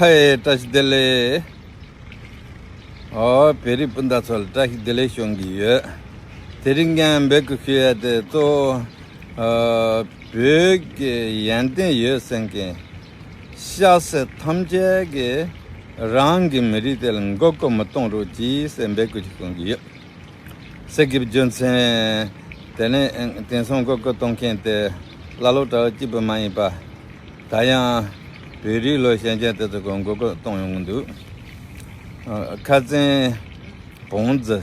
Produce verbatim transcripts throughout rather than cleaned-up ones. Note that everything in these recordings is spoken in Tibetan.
ཧེ། བཀྲ་ཤིས་བདེ་ལེགས། ཨོ། བོད་རིགས་སྤུན་ཟླ་ཚོ་ལ་བཀྲ་ཤིས་བདེ་ལེགས་ཞུ་གི་ཡོད། དེ་རིང་ངས་འབོད་སྐུལ་ཞུ་ཡ་དེ་གཙོ་བོ། ཨ། བོད་ཀྱི་ཡོན་ཏན་ཡོད་ཟེར་མཁན་སྐྱ་སེར་ཐམས་ཅད་ཀྱིས་རང་གི་མི་རིགས་དེ་ལ་མགོ་སྐོར་མི་གཏོང་རོགས་གྱིས་ཟེར་འབོད་སྐུལ་ཞིག་གཏོང་གི་ཡོད། ཟེར་གྱི་རྒྱུ་མཚན། དེ་ནས་དེང་སང་མགོ་སྐོར་གཏོང་མཁན་དེ་ཀླ་ཀློ་གྲྭ་བ་གཅིག་པུ་མ་ཡིན་པ། ད་ཡང་བོད་རིགས་ལོ་གཞོན་སྐྱེས་དེ་ཚོ་གི་མགོ་སྐོར་གཏོང་ཡོང་གི་འདུག། ཨ། ཁ་སང་བོང་རྫི།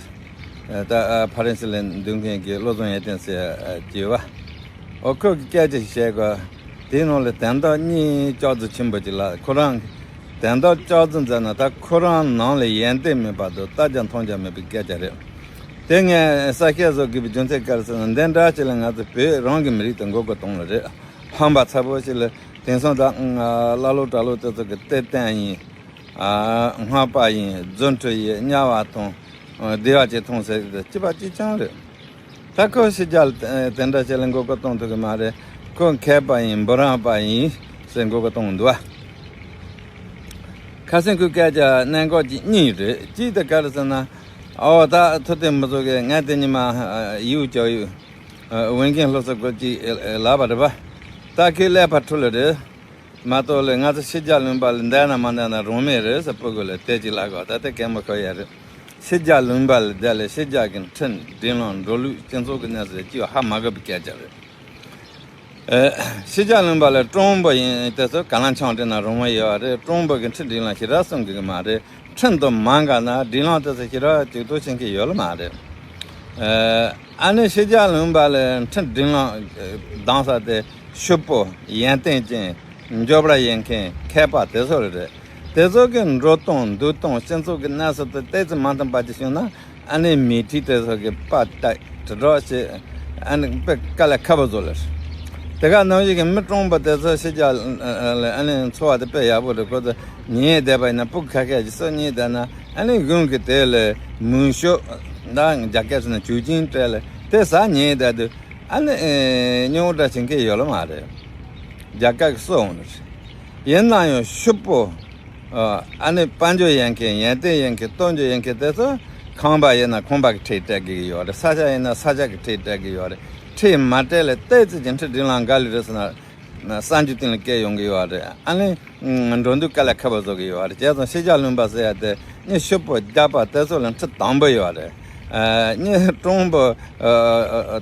ཨ། ད་ཨ་ཕ་རན་སི་ལ་འདུག་མཁན་གྱི་བློ་བཟང་ཡོན་ཏན་ཟེར་ཡ་གྱི་བ། ཨོ། ཁོ་གི་སྐད་ཆ་ཞིག་བཤད་དགོས། དེའི་ནང་ལ་དོན་དག་གཉིས་ལྕགས་རྫི་ཆེན་པོ་ཅིག་ལ། ཁོ་རང་གི་དོན་དག་ལྕགས་རྫི་མཛད་ན་ད་ཁོ་རང་ནང་ལ་ཡོན་ཏན་མེད་པ་དང་ལྟ་རྒྱ་མཐོང་རྒྱ་མེད་པའི་སྐད་ཆ་རེད། དེ་ངས་གསལ་བཤད་བཟོ་དགོས་པའི་རྒྱུ་མཚན་ག་རེ་ཟེར་ན། འདི་འདྲ་ཅིག་ལ་ང་ཚོ་བོད་རང་གི་མི་རིགས་དེ་མགོ་སྐོར་གཏོང་ལ་རེད། ཧམ་པ་ཚ་པོ་ཞིག་ལ་དེང་སང་ད་ཀླ་ཀློ་གྲྭ་ལོ་དེ་ཚོ་གི་གཏེར་སྟོན་ཡིན། ཨ། སྔགས་པ་ཡིན། རྫུ་འཕྲུལ་ཡིན། དམྱལ་བ་མཐོང་། བདེ་བ་ཅན་མཐོང་ཟེར་གྱི་དེ་གཅིག་པ་གཅིག་རྐྱང་རེད། ད་ཁོ་ཕྱི་རྒྱལ་དེ་འདྲ་བྱས་ལ་མགོ་སྐོར་གཏོང་ཐུབ་ཀྱི་མ་རེད། ཁོ་མཁས་པ་ཡིན། འབུམ་རམས་པ་ཡིན་ཟེར་མགོ་སྐོར་གཏོང་འདུག་བ། ཁ་སང་ཁོའི་སྐད་ཆ་གནད་འགག་ཅིག་གཉིས་རེད། གཅིག་དེ་ག་རེ་ཟེར་ན། ཨོ། ད་ཐུབ་བསྟན་མི་ཚོ་གིས་ངས་དེ་ཉི་མ་ཡིའུ་ཅོ་ཡུ་ཝུན་ཀེན་སློབ་གསོ་སྐོར་ཅིག་ལབ་པ་རེད་པ། ད་ཁོས་ཀླད་པ་འཁྲུལ་ལེ་རེད། མ་གཏོགས་ལས་ང་ཚོ་ཕྱི་རྒྱལ་ལུང་པ་ལ་བསྡད་ན་མ་བསྡད་ན་རང་མོས་རེད་ཟེར། སྤུ་གུ་ལ་དེ་ཅིག་ལབ་དགོས། ད་དེ་གད་མོ་ཤོར་ཡ་རེད། ཕྱི་རྒྱལ་ལུང་པ་ལ་བསྡད་ལས་ཕྱི་རྒྱལ་གྱི་ཁྲིམས་སྒྲིག་ལམ་འགྲོ་ལུགས་སྤྱི་ཚོགས་ཀྱི་གནས་ཚུལ་ཅིག་ཧ་མ་གོ་བའི་སྐད་ཆ་རེད། ཨེ། ཕྱི་རྒྱལ་ལུང་པ་ལ་ཀྲུང་པོ་ཡིན་དེ་ཚོ་ག་ལ་ཆང་སྤྲད་ན་རང་མོས་ཡོད་རེད། ཀྲུང་པོ་གི་ཁྲིམས་སྒྲིག་ལམ་ཞེ་དྲག་སྲུང་གི་མ་རེད། ཁྲིམས་དང་མ་འགལ་ན་སྒྲིག་ལམ་དེ་ཚོ་ཞེ་དྲག་གཅིག་ཏུ་ཕྱིན་གྱི་ཡོད་ལ་མ་རེད། ཨ་ནི་ཕྱི་རྒྱལ་ལུང་པ་ལ་ཁྲིམས་སྒྲིག་ལམ་གདམ་ས་དེ་ཕྱུག་པོ་ཡོན་ཏན་ཅན་འབྱོར་པ་ཡོད་མཁན་མཁས་པ་དེ་ཚོ་རེད། དེ་ཚོ་གི་འགྲོ་སྟངས་འདུག་སྟངས་སྤྱི་ཚོགས་ཀྱི་གནས་ཚུལ་དེ་ཏོག་ཙམ་མ་མཐུན་པ་ཅིག་བྱུང་ན། ཨ་ནི་མི་ཁྲི་དེ་ཚོ་གི་པ་ཏག་དྲི་རོགས་བྱེད། ཨ་ནི་དཔེ་དཀའ་ལས་ཁག་པོ་བཟོ་ལེ། དེ་ག་ནང་བཞིན་གྱི་མི་གྲོང་པ་དེ་ཚོ་ཕྱི་རྒྱལ་ལ་ཨ་ནི་འཚོ་བ་དེ་དཔེ་ཡག་པོ་རེད། ཁོ་ཚོ་ཉལ་བསྡད་པ་ཡིན་ན་སྤུ་གུ་ཁ་ཤས་ཀྱིས་སོ་ཉལ་བསྡད་ན། ཨ་ནི་གཞུང་གི་དེ་ལ་མུན་ཤོག་ད་རྒྱ་སྐད་ཟེར་ན་ཇུས་ཅིང་སྤྲད་ལེ་དེ་ཟ་ཉལ་བསྡད་དུས། ཨ་ནི་སྙིང་བོ་འདྲ་བྱེད་མཁན་ཡོད་ལ་མ་རེད། རྒྱ་སྐད་ཀྱི་སོ་འོང་ནི་རེད། ཡིན་ན་ཡང་ཕྱུག་པོ། ཨ་ནི་དཔལ་འབྱོར་ཡོད་མཁན། ཡོན་ཏན་ཡོད་མཁན། སྟོབས་འབྱོར་ཡོད་མཁན་དེ་ཚོ་ཁང་པ་ཡིན་ན་ཁང་པ་གི་ཁྲལ་སྤྲད་དགོས་ཀྱི་ཡོད་རེད། ས་ཆ་ཡིན་ན་ས་ཆ་གི་ཁྲལ་སྤྲད་དགོས་ཀྱི་ཡོད་རེད། ཁྲལ་མ་སྤྲད་ལ་ཏོག་ཙམ་གྱི་ཁྲིམས་སྒྲིག་ལམ་འགལ་ལེ་རེད་ཟེར་ན་གསར་འགྱུར་སྟེང་ལ་སྐད་ཡོང་གི་ཡོད་རེད། ཨ་ནི་འགྲོ་འདུག་དཀའ་ལས་ཁག་པོ་བཟོ་གི་ཡོད་རེད། བྱས་ཙང་ཕྱི་རྒྱལ་ལུང་པ་ཟེར་ཡ་དེ་ནི་ཕྱུག་པོ་རྒྱགས་པ་དེ་ཚོ་ལ་ཁྲི་དང་པོ་ཡོད་རེད། ཨ་ནི་གྲོང་པོ་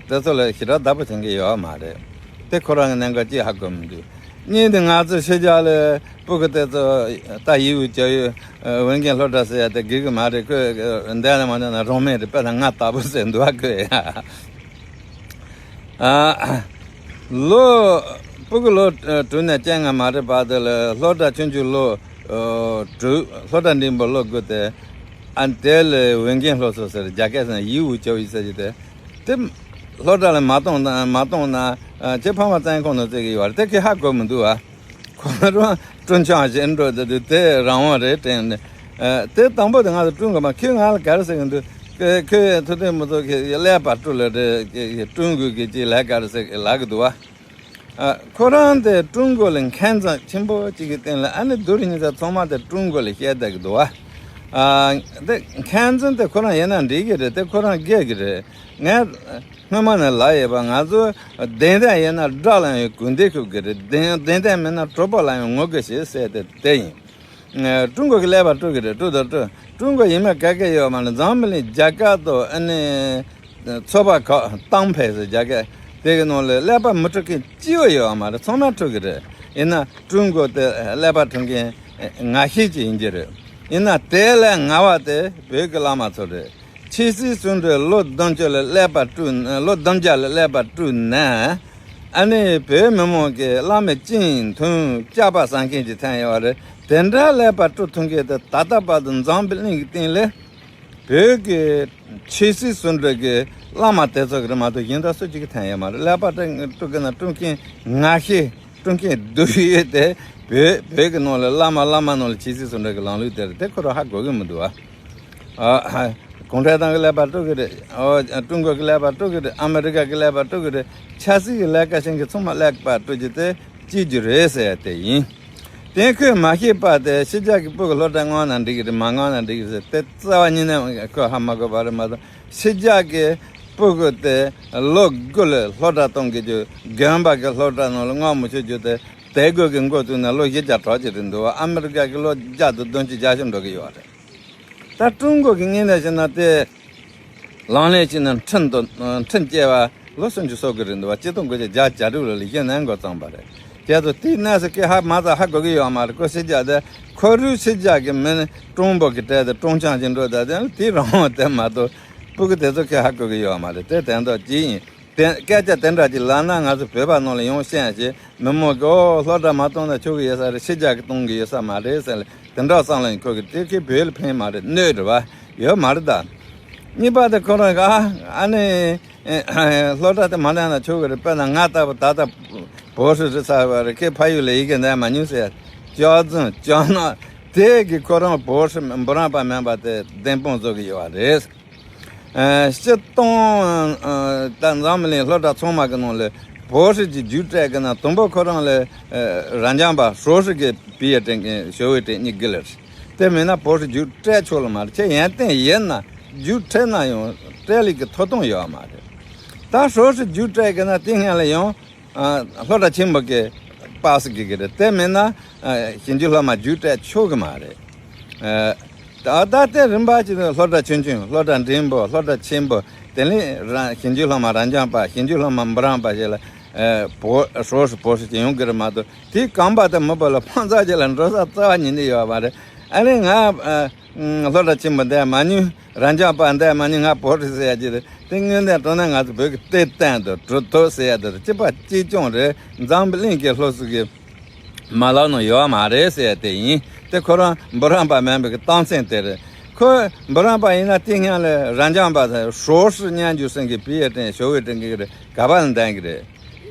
དེ་ཚོ་ལ་ཞེ་དྲག་བདག་པོ་བྱེད་མཁན་ཡོད་མ་རེད། དེ་ཁོ་རང་གི་གནད་འགག་ཅིག་ཧ་གོ་མི་འདུག། གཉིས་དེ་ང་ཚོ་ཕྱི་རྒྱལ་ལ་སྤུ་གུ་དེ་ཚོ་ད་ཡིའུ་ཅོ་ཡུ་ཝུན་ཀེན་སློབ་གྲྭ་ཟེར་ཡ་དེ་དགོས་ཀྱི་མ་རེད། ཁོས་འདས་ན་མ་འདས་ན་རང་མོས་རེད། དཔེ་ད་ང་ལྟ་བུ་ཟེར་འདུག་ཨ། ཁོས་ཡ། ཨ། ལོ། སྤུ་གུ་ལོ་དྲུག་ནས་བཅོ་ལྔ་མ་རེད་བར་དུ་ལ་སློབ་གྲྭ་ཆུང་ཆུང་ལོ་དྲུག། སློབ་གྲྭ་འབྲིང་པོ་ལོ་དགུ་དེ། ཨ་དེ་ལ་ཝུན་ཀེན་སློབ་གསོ་ཟེར། རྒྱ་སྐད་ཟེར་ན་ཡིའུ་ཅོ་ཡུ་ཟེར་གྱི་དེ། དེ་སློབ་གྲྭ་ལ་མ་གཏོང་ན་མ་གཏོང་ན་ཁྱེད་ཕ་མ་བཙོན་ཁང་ནང་བཙལ་གྱི་ཡོད་རེད། དེ་ཁོས་ཧ་གོ་མི་འདུག་ཨ། ཁོ་རང་སྤྲོ་འཆམ་བྱེད་འགྲོ་དེ་དུས་དེ་རང་དབང་རེད་དྲན་ནས། ཨ། དེ་དང་པོ་དེ་ང་ཚོ་ཀྲུང་གོ་མ། ཁོས་ང་ལ་ག་རེ་ཟེར་གྱི་འདུག། ཁོས་ཁོས་ཐུབ་བསྟན་མི་ཚོ་གི་ཀླད་པ་དཀྲུགས་ལེ་རེད། ཀྲུང་གོ་གི་ཅིག་ལས་ག་རེ་ཟེར་ལབ་ཀྱི་འདུག་བ། ཨ། ཁོ་རང་དེ་ཀྲུང་གོ་ལ་མཁས་མཛངས་ཆེན་པོ་གཅིག་གི་སྟེང་ལ་ཨ་ནི་བསྡུར་ཉིན་ཚ་ཚང་མ་དེ་ཀྲུང་གོ་ལ་བཤད་བསྡད་ཀྱི་འདུག་བ། ཨ། དེ་མཁས་མཛངས་དེ་ཁོ་རང་ཡིན་ན་འགྲིག་གི་རེད། དེ་ཁོ་རང་དགའ་གི་རེད། ངས་སྔོན་མ་ནས་ལབ་ཡོད་པ། ང་ཚོ་བདེན་དོན་ཡིན་ན་དགྲ་ལ་ཡང་གུས་འདུད་ཞུ་གི་རེད། བདེན་བདེན་དོན་མིན་ན་གྲོགས་པོ་ལ་ཡང་ངོ་རྒོལ་བྱེད་ཟེར་དེ་དེ་ཡིན། ཀྲུང་གོ་གི་ཀླད་པ་དཀྲུག་གི་རེད། དཀྲུག་དང་དཀྲུག། ཀྲུང་གོ་ཡིན་མིན་ག་གེ་ཡོད་མ་རེད། འཛམ་བུ་གླིང་རྒྱལ་ཁབ་དང་ཨ་ནི་ཚོགས་པ་ཁག་ཏང་ཕེ་ཟེར་རྒྱ་སྐད་དེ་གི་ནང་ལ་ཀླད་པ་མི་དཀྲུག་མཁན་གཅིག་པོ་ཡོད་མ་རེད། ཚང་མ་དཀྲུག་གི་རེད། ཡིན་ན་ཀྲུང་གོ་དེ་ཀླད་པ་དཀྲུག་མཁན་ང་ཤེས་ཀྱི་ཡིན་གྱི་རེད། ཡིན་ན་དེ་ལས་ངར་བ་དེ་བོད་ཀྱི་བླ་མ་ཚོ་རེད། ཆོས་སྲིད་ཟུང་འབྲེལ་ལོ་བདུན་ཅུ་ལ་ཀླད་པ་དཀྲུགས། ལོ་བདུན་བརྒྱ་ལ་ཀླད་པ་དཀྲུགས་ནས། ཨ་ནི་བོད་མི་མང་གི་བླ་མའི་སྤྱན་འཐུང་སྐྱག་པ་ཟ་མཁན་ཅིག་ཐོན་ཡོད་རེད། དེ་འདྲ་ཀླད་པ་དཀྲུག་ཐུབ་མཁན་དེ་ད་ལྟ་བར་དུ་འཛམ་བུ་གླིང་གི་སྟེང་ལ་བོད་ཀྱི་ཆོས་སྲིད་ཟུང་འབྲེལ་གྱི་བླ་མ་དེ་ཚོ་གི་རེད་མ་གཏོགས་གཞན་དག་སུ་གཅིག་གི་ཐོན་ཡོད་མ་རེད། ཀླད་པ་དཀྲུག་གི་ན་དཀྲུག་མཁན་ང་ཤེས། དཀྲུག་མཁན་སྡུག་ཡོད་དེ། བོད་བོད་ཀྱི་ནང་ལ་བླ་མ་བླ་མ་ནང་ལ་ཆོས་སྲིད་ཟུང་འབྲེལ་གྱི་ལམ་ལུགས་དེ་རེད། དེ་ཁོ་རང་ཧ་གོ་གི་མི་འདུག་ཨ། ཨ། གུང་ཁྲན་ཏང་གི་ཀླད་པ་དཀྲུག་གི་རེད། ཨོ། ཀྲུང་གོ་གི་ཀླད་པ་དཀྲུག་གི་རེད། ཨ་མི་རི་ཀ་གི་ཀླད་པ་དཀྲུག་གི་རེད། ཆབ་སྲིད་ཀྱི་ལས་ཀ་བྱེད་མཁན་ཚང་མ་ཀླད་པ་དཀྲུག་རྒྱུ་དེ་གཅིག་གྱུར་རེད་ཟེར་ཡ་དེ་ཡིན། དེ་ཁོས་མ་ཤེས་པ་དེ་ཕྱི་རྒྱལ་གྱི་སྤུ་གུ་སློབ་གྲྭ་མངགས་ན་འགྲིག་གི་རེད། མ་མངགས་ན་འགྲིག་གི་རེད་ཟེར་དེ་རྩ་བ་ཉིད་ནས་ཁོས་ཧ་མ་གོ་བ་རེད་མ་གཏོགས། ཕྱི་རྒྱལ་གྱི་སྤུ་གུ་དེ་ལོ་དགུ་ལ་སློབ་གྲྭ་གཏོང་གི་རྒྱུ། དགོན་པ་གི་སློབ་གྲྭ་ནང་ལ་མངགས་མི་ཆོག་རྒྱུ་དེ། དེ་དགོས་ཀྱི་འགོ་བཙུགས་ནས་ལོ་བཞི་བརྒྱ་གྲགས་ཀྱི་རེད་འདུག་ཨ་མི་རི་ཀ་གི་ལོ་བརྒྱ་དང་བདུན་ཅུ་བརྒྱད་ཅུ་འགྲོ་གི་ཡོད་རེད། ད་ཀྲུང་གོ་གི་ངོས་ནས་བྱས་ན་དེ་ལག་ལེན་བྱས་ན་ཁྲིམས་དང་ཁྲིམས་བཅད་པ་ལོ་སུམ་ཅུ་སོ་དགུ་རེད་འདུག་བ། གཅིག་སྟོང་དགུ་བརྒྱ་བརྒྱད་ཅུ་གྱ་དྲུག་ལོ་ལ་གཞི་ནས་འགོ་བརྩམས་པ་རེད། དེ་ཚོ་དེའི་གནས་སུ་སྐད་ཧ་མ་ཚ་ཧ་གོ་གི་ཡོད་མ་རེད། ཁོ་ཕྱི་རྒྱལ་དེ་ཁོ་རུ་ཕྱི་རྒྱལ་གི་མི་ནི་ཀྲུང་པོ་གི་གྲས་དེ་ཀྲུང་ཆང་ཅིག་འགྲོ་ད་དེ་དེའི་རང་དབང་དེ་མ་གཏོགས་སྤུ་གུ་དེ་ཚོ་སྐད་ཧ་གོ་གི་ཡོད་མ་རེད། དེ་དོན་དག་ཅི་ཡིན། དེ་སྐད་ཆ་དེ་འདྲ་ཅིག་ལབ་ན་ང་ཚོ་བོད་པ་ནང་ལ་ཡོང་ཤེས་ཡ་ཞེས་མི་མང་གིས་ཨོ་སློབ་གྲྭ་མ་གཏོང་ན་ཆོག་གི་ཡོད་ས་རེད། ཕྱི་རྒྱལ་གྱིས་གཏོང་གི་ཡོད་ས་མ་རེད་ཟེར་ལ་དེ་འདྲ་བསམ་བློ་ཡིན། ཁོ་གི་དེ་གི་བོད་ལ་ཕན་མ་རེད། གནོད་རེད་བ། ཡོད་མ་རེད་ད། གཉིས་པ་དེ་ཁོ་རང་གིས་ཨ་ཨ་ནི་སློབ་གྲྭ་དེ་མ་གཏོང་ན་ཆོག་གི་རེད། དཔེར་ན་ང་ལྟ་བུ་ད་ལྟ་博士རེད་ཚར་བ་རེད། ཁོས་ཕ་ཡུལ་ལ་ཡི་གེ་འདོན་མ་མྱོང་ཟེར། སྐྱག་རྫུན་སྐྱག་ནག་དེ་གི་ཁོ་རང་博士འབུམ་རམས་པ་མིན་པ་དེ་བདེན་དཔང་བཟོ་གི་ཡོད་པ་རེད། ཨ་སྤྱིར་བཏང་ཨ་ད་འཛམ་གླིང་སློབ་གྲྭ་ཚང་མ་གི་ནང་ལ་博士གྱི་རྒྱུགས་སྤྲད་གི་ན་དང་པོ་ཁོ་རང་ལ་ཨ་རབ་འབྱམས་པ 硕士གི་毕业证གི学位证གཉིས་དགོས་ལ་རེད། དེ་མིན་ན་博士རྒྱུགས་སྤྲད་ཆོག་ལ་མ་རེད། ཁྱེད་ཡོན་ཏན་ཡོད་ན་རྒྱུགས་སྤྲད་ན་ཡང་སྤྲད་ལུགས་ཀྱི་ཐོབ་ཐང་ཡོད་མ་རེད། ད 硕士རྒྱུགས་སྤྲད་གི་ན་དེ་སྔོན་ལ་ཡང་ཨ་སློབ་གྲྭ་ཆེན་པོ་གི་པཱ་སི་དགོས་ཀྱི་རེད། དེ་མིན་ན་ཨ་ཞིབ་འཇུག་སློབ་མ་རྒྱུགས་སྤྲད་ཆོག་གི་མ་རེད། ཨ་ད་ལྟ་དེ་རིམ་པ་གཅིག་ཏུ་སློབ་གྲྭ་ཆུང་ཆུང་། སློབ་གྲྭ་འབྲིང་པོ། སློབ་གྲྭ་ཆེན་པོ། དེ་ནས་རང་ཞིབ་འཇུག་སློབ་མ་རབ་འབྱམས་པ། ཞིབ་འཇུག་སློབ་མ་འབུམ་རམས་པ་ཞིག་ལ་ཨ་博博士博士ཅིག་ཡོང་གི་རེད་མ་གཏོགས། དེའི་རྐང་པ་དེ་མི་བུ་ལ་ཕོ་མཚན་ཅིག་ལ་འགྲོ་ས་རྩ་བ་ཉིད་ནས་ཡོད་པ་རེད། ཨ་ནི་ང་ཨ་སློབ་གྲྭ་ཆེན་པོ་འདི་མ་མྱོང་། རབ་འབྱམས་པ་འདི་མ་མྱོང་། ང་博士ཟེར་ཡ་ཅིག་རེད། དེ་དངོས་གནས་དྲང་གནས་ང་ཚོ་བོད་ཀྱི་གཏེར་སྟོན་དང་གྲུབ་ཐོབ་ཟེར་ཡ་དེ་གཅིག་པ་གཅིག་རྐྱང་རེད། འཛམ་བུ་གླིང་གི་སློབ་གསོ་གི་མ་ལག་ནང་ཡོད་མ་རེད་ཟེར་ཡ་དེ་ཡིན། དེ་ཁོ་རང་འབུམ་རམས་པ་མིན་པའི་གི་རྟགས་མཚན་དེ་རེད། ཁོ་འབུམ་རམས་པ་ཡིན་ན་དེ་སྔོན་ལ་རབ་འབྱམས་པ་དང་博士སྙན་རྒྱུད་སེང་གི་毕业证学位证གི་རེད། ག་པ་ལ་འདོན་གི་རེད།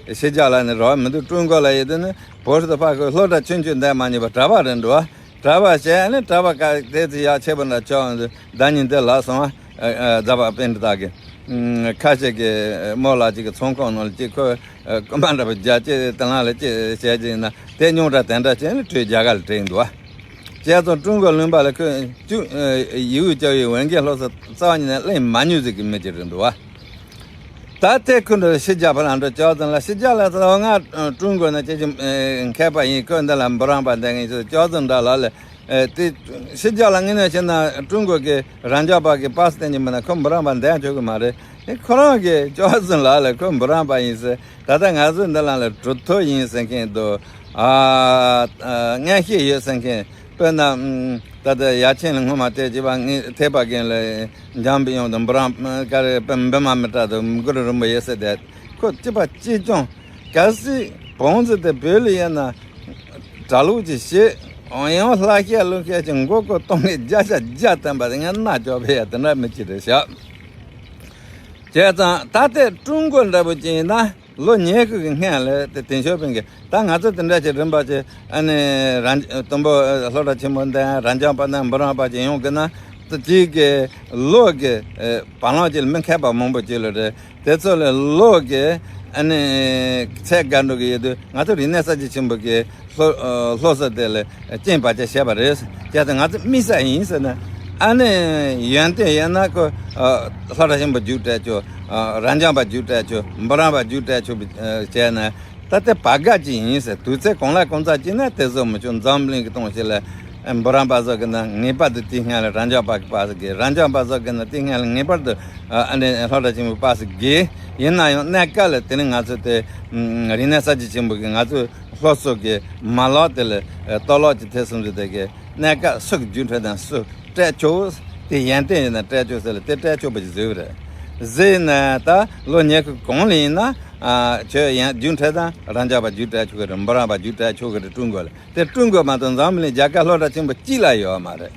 ཕྱི་རྒྱལ་ལ་ནི་རོགས་མི་འདུག་ཀྲུང་གོ་ལ་ཡོད་དུས་ནི་博士དང་ཕ་གི་སློབ་གྲྭ་ཆུང་ཆུང་འདོན་མ་མྱོང་བ་གྲྭ་པ་རེད་འགྲོ་བ། གྲྭ་པ་བྱས་ནས་གྲྭ་པ་ག་དེ་ཚོ་ཡག་ཆེ་པོ་འདྲ་ཆོག་འདུག་ཟླ་ཉིན་དེ་ལ་སོང་བ། ཨ་ཨ་རྫ་པ་པཎྜི་ཏ་གི་ཨ་ཁ་ཤས་ཀྱི་རྨོ་ལགས་ཅིག་གི་ཚོང་ཁང་ནང་ལ་ཅིག་ཁོས་ཨ་རྐུན་མ་འདྲ་པོ་རྒྱག་ཅིག་དེ་ལ་ལ་ཅིག་བྱས་ཅིག་ཡིན་ན་དེ་རྙོག་དྲ་དེ་འདྲ་བྱས་ནས་བྲོས་རྒྱ་གར་ལ་བྲོས་འདུག་བ། བྱས་ཙང་ཀྲུང་གོ་ལུང་པ་ལ་ཁོས་ཅུང་ཨ་ཡིག་གཟུགས་རྒྱབ་ཡི་འོན་ཀྱང་སློབ་གསོ་རྩ་བ་ཉིད་ནས་གླེང་མ་མྱོང་ཟིག་གི་མི་ཅིག་རེད་འདུག་བ། ད་ལྟའི་ཁུ་འདྲ་ཕྱི་རྒྱལ་ཕར་ལ་འགྲོ་ཅོག་ཙམ་ལ། ཕྱི་རྒྱལ་ལ་ད་ང་ཀྲུང་གོ་ན་ཅི་ཅི་མཁས་པ་ཡིན། ཁོ་འདི་ལ་འབུམ་རམས་པ་འདོན་གི་ཡིན་ཟེར་ཅོག་ཙམ་འདྲ་ལ་ལས་དེ་ཕྱི་རྒྱལ་ལ་དངོས་གནས་བྱས་ན་ཀྲུང་གོ་གི་རབ་འབྱམས་པ་གི་པཱ་སི་སྟོན་གྱི་མིན་ན་ཁོ་འབུམ་རམས་པ་འདོན་ཆོག་གི་མ་རེད། ཨེ་ཁོ་རང་གི་ཅོག་ཙམ་ལ་ལས་ཁོ་འབུམ་རམས་པ་ཡིན་ཟེར། ད་ལྟ་ང་ཚོ་འདི་ལ་ལས་གྲུབ་ཐོབ་ཡིན་ཟེར་མཁན་འདུག་ཨ་ཨ་མངོན་ཤེས་ཡོད་ཟེར་མཁན། དཔེར་ན་ད་ལྟ་ཡ་ཆེན་ལ་སྔོན་མ་བལྟས་ཀྱི་བ་ངས་ཐེག་པ་དགེ་ལ་འཇམ་པའི་དབྱངས་དང་འབུམ་རམས་ག་རེ་དཔེ་འབུམ་མ་མི་ཏྲ་དང་གུ་རུ་རིན་པོ་ཆེ་ཟེར་ཏེ་ཁོ་གཅིག་པ་གཅིག་རྐྱང་གལ་སྲིད་བོང་ཙི་དེ་བོད་ལ་ཡོད་ན་གྲྭ་ལོག་ཅིག་བྱེད། ཡང་ལྷ་ཞལ་ལུང་ཞལ་གྱི་མགོ་སྐོར་གཏོང་གི་བརྒྱ་ཆ་བརྒྱ་བསྟན་པ་དེ་ངས་མནའ་སྐྱོབ་ཕེ་ཡ་དེ་འདྲ་མི་ཅིག་རེད་ཤག་བྱས་ཙང་ད་ལྟའི་ཀྲུང་གོ་འདྲ་པོ་ཅིག་ཡིན་ན། ལོ་ཉི་ཤུ་གི་སྔོན་ལ་དེ་ཏེང་ཞའོ་ཕིང་གིས་ད་ང་ཚོ་དེ་འདྲ་ཅིག་རིམ་པ་ཅིག་ཨ་ནི་རང་དང་པོ་སློབ་གྲྭ་ཆེན་མོ་འདོན། རབ་འབྱམས་པ་འདོན། འབུམ་རམས་པ་ཅིག་ཡོང་གི་ན་དེ་གཅིག་གི་ལོ་གི་ཨ་བར་ལམ་ཅིག་ལ་མི་མཁས་པ་མང་པོ་ཅིག་ལ་རེད། དེ་ཚོ་ལ་ལོ་གི་ཨ་ནི་ཚད་བརྒལ་འགྲོ་གི་ཡོད་དུས་ང་ཚོ་རིག་གནས་གསར་བརྗེ་ཆེན་པོ་གི་སློབ་ཨ་སློབ་གསོ་དེ་ལ་རྐྱེན་བར་ཆད་བྱས་པ་རེད། བྱས་ཙང་ང་ཚོ་དམིགས་བསལ་ཡིན་ཟེར་ན། ཨ་ནི་ཡོན་ཏན་ཡོད་ན་ཁོ་ཨ་སློབ་གྲྭ་ཆེན་པོ་རྒྱུགས་སྤྲད་ཆོག་ཨ་རབ་འབྱམས་པ་རྒྱུགས་སྤྲད་ཆོག་འབུམ་རམས་པ་རྒྱུགས་སྤྲད་ཆོག་བྱས་ན། ད་ལྟའི་བར་སྐབས་ཅིག་ཡིན་ཟེར། དུས་ཚོད་གང་ལ་གང་འཚམ་ཅིག་ན་དེ་ཚོ་མི་ཆོག་འཛམ་གླིང་གི་སྟེང་ཞིག་ལ་འབུམ་རམས་པ་ཚོ་གི་ན་ངེས་པར་དུ་དེའི་སྔོན་ལ་རབ་འབྱམས་པ་གི་པཱ་སི་དགོས། རབ་འབྱམས་པ་ཚོ་གི་ན་དེའི་སྔོན་ལ་ངེས་པར་དུ་ཨ་ནི་སློབ་གྲྭ་ཆེན་པོའི་པཱ་སི་དགོས། ཡིན་ན་ཡང་གནས་སྐབས་ལ་དེ་ནི་ང་ཚོ་དེ་རིག་གནས་གསར་བརྗེ་ཆེན་པོ་གི་ང་ཚོ་སློབ་གསོ་གི་མ་ལག་དེ་ལ་ཨ་གཏོར་བརླག་ཅིག་ཐེབས་སོང་ཚེ། དེ་གི་གནས་སྐབས་སུ་རྒྱུགས་འཕྲོད་དང་སུ་སྤྲད་ཆོག་དེ་ཡོན་ཏན་ཡོད་ན་སྤྲད་ཆོག་ཟེར་ལ་དེ་སྤྲད་ཆོག་པ་ཞིག་བཟོས་པ་རེད། བཟོས་ནས་ད་ལོ་ཉི་ཤུ་གོང་ལ་ཡིན་ན་ཨ་ཁྱོད་ཡང་རྒྱུགས་འཕྲོད་དང་རབ་འབྱམས་པ་རྒྱུགས་སྤྲད་ཆོག་གི་རེད། འབུམ་རམས་པ་རྒྱུགས་སྤྲད་ཆོག་གི་རེད། ཀྲུང་གོ་ལ། དེ་ཀྲུང་གོ་མ་གཏོགས་འཛམ་གླིང་རྒྱལ་ཁབ་སློབ་གྲྭ་ཆེན་པོ་གཅིག་ལ་ཡོད་མ་རེད།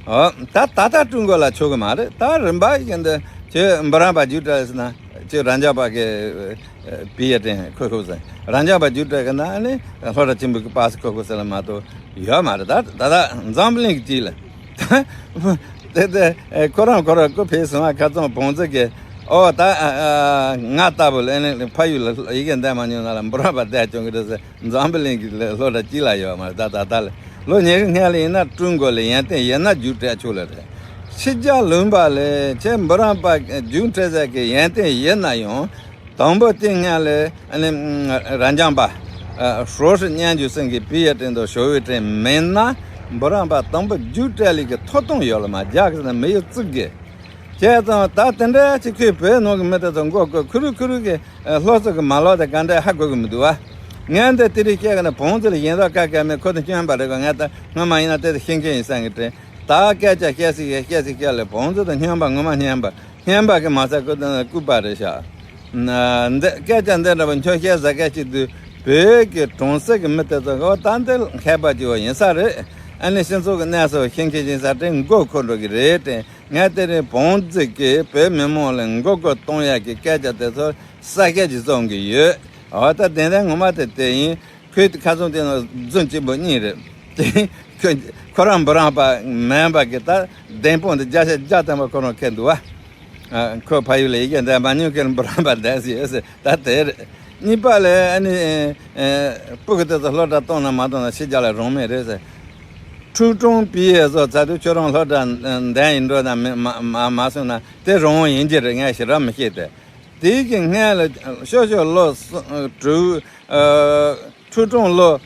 ཨོ། ད་ད་ལྟ་ཀྲུང་གོ་ལ་ཆོག་གི་མ་རེད། ད་རིམ་པ་ཡིན་དུས་ཁྱོད་འབུམ་རམས་པ་རྒྱུགས་སྤྲད་ཟེར་ན་ཁྱོད་རབ་འབྱམས་པ་གི་ཨ་པི་ཡ་ཏྲེན་ཁོ་ཁོ་ཟེར། རབ་འབྱམས་པ་རྒྱུགས་སྤྲད་གི་ན་ནི་སློབ་གྲྭ་ཆེན་པོ་གི་པཱ་སི་ཁོ་ཁོ་ཟེར་ལ་མ་གཏོགས་ཡོད་མ་རེད། ད་ད་ལྟ་འཛམ་གླིང་གི་དཀྱིལ་ལ་དེ་དེ་ཁོ་རང་ཁོ་རང་སྐུ་ཕེབས་སོང་བ་ཁ་རྩང་བོང་ཚོ་གི་ ཨོ་ད་ཨ་ཨ་ང་ལྟ་བུ་ལ་ཨ་ནི་ཕ་ཡུལ་ལ་ཡི་གེ་འདོན་མ་མྱོང་ན་ལ་འབུམ་རམས་པ་བསྡད་ཆོག་གི་རེད་ཟེར། འཛམ་བུ་གླིང་གི་ལ་སློབ་གྲྭ་གཅིག་ལ་ཡོད་མ་རེད། ད་ད་ལྟ་ལ་ལོ་ཉི་ཤུ་སྔོན་ལ་ཡིན་ན་ཀྲུང་གོ་ལ་ཡོན་ཏན་ཡོད་ན་རྒྱུགས་སྤྲད་ཆོག་ལ་རེད། ཕྱི་རྒྱལ་ལུང་པ་ལ་ཁྱེད་འབུམ་རམས་པ་རྒྱུགས་སྤྲད་ཟེར་གི་ཡོན་ཏན་ཡོད་ན་ཡང་། དང་པོ་དེ་སྔོན་ལ་ཨ་ནི་རབ་འབྱམས་པ་ཨ་ཧྲོ་ཧྲི་སྙན་བརྒྱུད་ཟེར་གི་པི་ཡ་ཏྲེན་དང་ཞོ་བའི་ཏྲེན་མེད་ན་འབུམ་རམས་པ་དང་པོ་རྒྱུགས་སྤྲད་ལས་གི་ཐོབ་ཐང་ཡོད་ལ་མ་རྒྱག་གི་ཟེར་ན་མི་ཡོད་བཙུགས་གི། བྱས་ཙང་ད་དེ་འདྲ་ཅིག་ཁོས་བོད་ནང་གི་མི་དེ་ཚོ་མགོ་སྐོར་ཁུ་རུ་ཁུ་རུ་གི་ཨ་སློབ་གསོ་གི་མ་ལག་དེ་ག་འདྲ་ཧ་གོ་གི་མི་འདུག་བ། ངས་འདི་དེ་རིང་བཤད་གི་ན་བོང་རྫི་ལ་ཡིན་རོགས་ཀ་ཀ་མེད། ཁོ་དེ་སྨྱོན་པ་རེད་གོ། ངས་ད་སྔོན་མ་ཡིན་ན་དེ་དེ་ཤེས་མཁན་ཡིན་བསམ་གི་དྲན། ད་སྐད་ཆ་བཤད་སྲིད་བཤད་སྲིད་བཤད་ལ་བོང་རྫི་དང་སྨྱོན་པ་ངོ་མ་སྨྱོན་པ། སྨྱོན་པ་གི་མ་ཚད་ཁོ་དེ་ལྐུགས་པ་རེད་ཤག་འདི་སྐད་ཆ་འདི་འདྲ་བ་འཁྱོག་བཤད་ཟ་སྐད་ཅིག་དུས་བོད་ཀྱི་གྲོང་གསེབ་ཀྱི་མི་དེ་ཚོ་གི་འོ་ད་འདི་མཁས་པ་ཅིག་བ་ཡིན་ས་རེད། ཨ་ནི་སྤྱི་ཚོགས་ཀྱི་གནས་སུ་ཤེས་མཁན་ཡིན་ས་དྲན་མགོ་འཁོར་འགྲོ་གི་རེད་དྲན། ངས་དེ་རིང་བོང་རྫི་གིས་བོད་མི་མང་ལ་མགོ་སྐོར་གཏོང་ཡག་གི་སྐད་ཆ་དེ་ཚོ་གསལ་བཤད་ཅིག་བཟོ་གི་ཡོད། འོ་ད་བདེན་བདེན་ངོ་མ་དེ་དེ་ཡིན། ཁོའི་ཁ་ཚོན་དེ་ནང་རྫུན་གཅིག་པོ་གཉིས་རེད། དེ་ཁོ་ཁོ་རང་འབུམ་རམས་པ་མིན་པ་གི་ད་བདེན་དཔང་དེ་བརྒྱ་ཆ་བརྒྱ་ཐམ་པ་ཁོ་རང་འཁེལ་འདུག་བ། ཨ་ཁོ་ཕ་ཡུལ་ལ་ཡི་གེ་འདོན་མ་མྱོང་མཁན་འབུམ་རམས་པ་འདོན་ཟེར་ཡོད་ཟེར་ད་དེ་རེད། གཉིས་པ་ལ་ཨ་ནི་ཨ་སྤུ་གུ་དེ་ཚོ་སློབ་གྲྭ་གཏོང་ན་མ་གཏོང་ན་ཕྱི་རྒྱལ་ལ་རང་མེད་རེད་ཟེར། ཁྲུའུ་ཀྲུང་པི་ཡེ་བཟོ་ཚར་དུས་ཁྱོད་རང་སློབ་གྲྭ་འདོན་ཡིན་འགྲོ་ན་མི་མ་མ་མ་སོང་ན་དེ་རང་དབང་ཡིན་གྱི་རེད། ངས་ཞེ་དྲག་མི་ཤེས་ཏེ། དེའི་གི་སྔོན་ལ་ཤོ་ཤོ་ལོ་གསུ་དྲུག་ཨ་ཁྲུའུ་ཀྲུང་ལོ་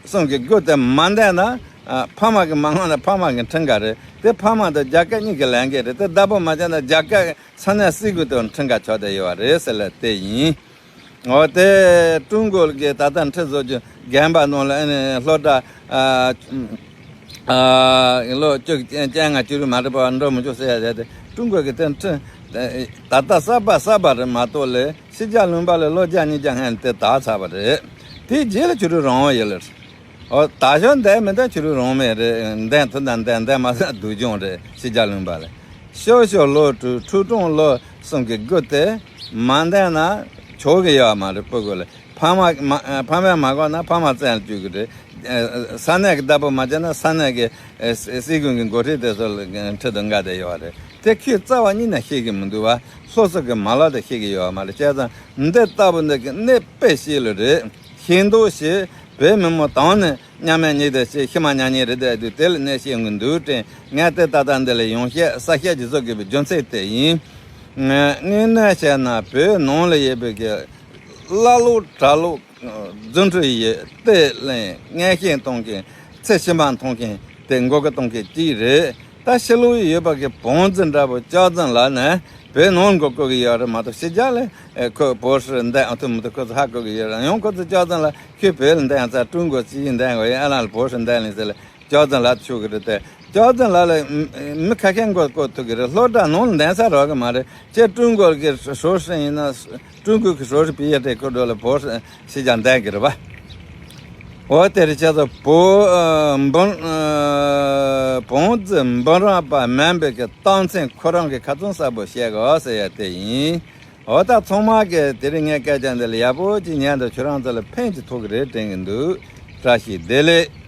གསུམ་གྱི་སྒོ་དེ་མ་འདས་ན་ཨ་ཕ་མ་གི་མ་འོངས་ན་ཕ་མ་གི་འཕྲིན་ཁ་རེད། དེ་ཕ་མ་དང་རྒྱ་སྐད་གཉིས་ཀྱི་ལས་འགན་རེད། དེ་བདག་པོ་མ་བྱས་ན་རྒྱ་སྐད་ས་གནས་སྲིད་གཞུང་དང་འཕྲིན་ཁ་ཆགས་བསྡད་ཡོད་པ་རེད་ཟེར་ལ་དེ་ཡིན། འོ་དེ་ཀྲུང་གོ་གི་ད་ལྟ་ཁྲིད་བཟོ་རྒྱུ་རྒན་པ་ནང་ལ་ཨ་ནི་སློབ་གྲྭ་ཨ་ཨ་ལོ་བཅུ་བཅོ་ལྔ་བཅུ་དྲུག་མ་འགྲིག་པ་འགྲོ་མི་ཆོག་ཟེར་ཡ་དེ་དེ་ཀྲུང་གོ་གི་དེ་ཁྲིད་ད་ལྟ་གསར་པ་གསར་པ་རེད་མ་གཏོགས་ལས་ཕྱི་རྒྱལ་ལུང་པ་ལ་ལོ་བརྒྱ་ཉིས་བརྒྱ་སྔོན་དེ་དར་ཚར་བ་རེད། དེའི་རྗེས་ལ་ཆོས་ལུགས་རང་དབང་ཡོད་ལ། འོ་ད་ཞོ་འདོན་མི་འདོན་ཆོས་ལུགས་རང་མོས་རེད། འདོན་ཐུབ་ན་འདོན། འདོན་མ་ཐུབ་ན་སྡུག་སྦྱོང་རེད། ཕྱི་རྒྱལ་ལུང་པ་ལ་ཤོ་ཤོ་ལོ་དྲུག་ཁྲུའུ་ཀྲུང་ལོ་གསུམ་གྱི་སྒོ་དེ་མ་འདོན་ན་ཆོག་གི་ཡོད་མ་རེད། སྤུ་གུ་ལ་ཕ་མ་མ་ཕ་མས་མ་གོ་ན་ཕ་མ་བཙན་ལ་བཅུག་གི་རེད། ས་གནས་ཀྱི་བདག་པོ་མ་བྱས་ན་ས་གནས་ཀྱི་སྲིད་གཞུང་གི་འགོ་ཁྲིད་དེ་ཚོ་ལ་ཁྲིད་དུ་འགའ་དེ་ཡོད་རེད། དེ་ཁོས་རྩ་བ་ཉིད་ནས་ཤེས་ཀྱི་མི་འདུག་བ། སློབ་གསོ་གི་མ་ལག་དེ་ཤེས་ཀྱི་ཡོད་མ་རེད། བྱས་ཙང་འདི་ལྟ་བུ་འདི་གི་གནས་དཔེ་ཤེས་ལོས་རེད། ཤེས་མདོག་ཤེས། བོད་མི་མང་དང་ནི་མཉམ་མེད་གཉིས་དེ་ཤེས། ཤི་མ་མྱ་ངན་རེད་དེ་དུས་དེ་ལ་གནས་ཤེས་ངུ་འདུག་དྲན། ངས་དེ་ད་ལྟ་འདི་ལ་ཡང་བཤད་གསལ་བཤད་ཅིག་བཟོ་དགོས་པའི་རྒྱུ་མཚན་དེ་ཡིན། དངོས་གནས་བཤད་ན་བོད་ནང་ལ་ཡོད་པའི་གི་བླ་ལོག་གྲྭ་ལོག་རྫུ་འཕྲུལ་ཡོད་བལྟས་ལེན་ངན་ཤེས་གཏོང་མཁན་ཚེ་ཕྱི་མ་མཐོང་མཁན་དེ་མགོ་སྐོར་གཏོང་མཁན་གཅིག་རེད། ད་ཕྱི་ལོགས་ཡོད་པ་གི་བོང་རྫི་འདྲ་པོ་སྐྱག་རྫུན་ལ་ནི་བོད་ནང་མགོ་སྐོར་གི་ཡོད་རེད་མ་གཏོགས་ཕྱི་རྒྱལ་ལ་ཁོ་བོད་སྲིད་འདི་ཨ་ཐུ་མི་ཐུ་ཁོ་ཚོ་ཧ་གོ་གི་ཡོད་རེད། ཡང་ཁོ་ཚོ་སྐྱག་རྫུན་ལ་ཁྱོད་བོད་ལ་འདི་ཡང་ཚ་ཀྲུང་གོ་སྤྱི་ཡིན་འདི་ཡང་གོ་ཡིན་ཨ་ལ་ལ་བོད་སྲིད་འདི་ལིན་ཟེར་ལ་སྐྱག་རྫུན་ལ་ཆུ་གི་རེད་དེ། སྐྱག་རྫུན་ལ་ལ་མི་ཁ་ཤས་མགོ་སྐོར་ཐུབ་གི་རེད། སློབ་གྲྭ་ནང་ལ་འདན་ས་རག་གི་མ་རེད། ཁྱེད་ཀྲུང་གོ་གི་ཧྲོ་ཧྲི་ཡིན་ན་ཀྲུང་གོ་གི་ཧྲོ་ཧྲི་པི་ཡ་ཏྲེ་ཁོ་འགྲོ་ལ་བོད་སྲིད་ཕྱི་རྒྱལ་འདན་གི་རེད་བ། འོ་དེར་བྱས་ཙང་བོ་ཨ་འབུམ་ཨ་བོང་རྫི་འབུམ་རམས་པ་མིན་པའི་གི་རྟགས་མཚན་ཁོ་རང་གི་ཁ་ཚོན་གསལ་པོ་བཤད་གོ་ཟེར་ཡ་དེ་ཡིན། འོ་ད་ཚང་མ་གི་དེ་རིང་ངའི་སྐད་ཆ་འདི་ལ་ཡག་པོ་ཅིག་ཉན་དང་ཁྱོད་རང་ཚོ་ལ་ཕན་ཅིག་ཐོགས་གི་རེད་དྲན་གི་འདུག་བཀྲ་ཤིས་བདེ་ལེགས།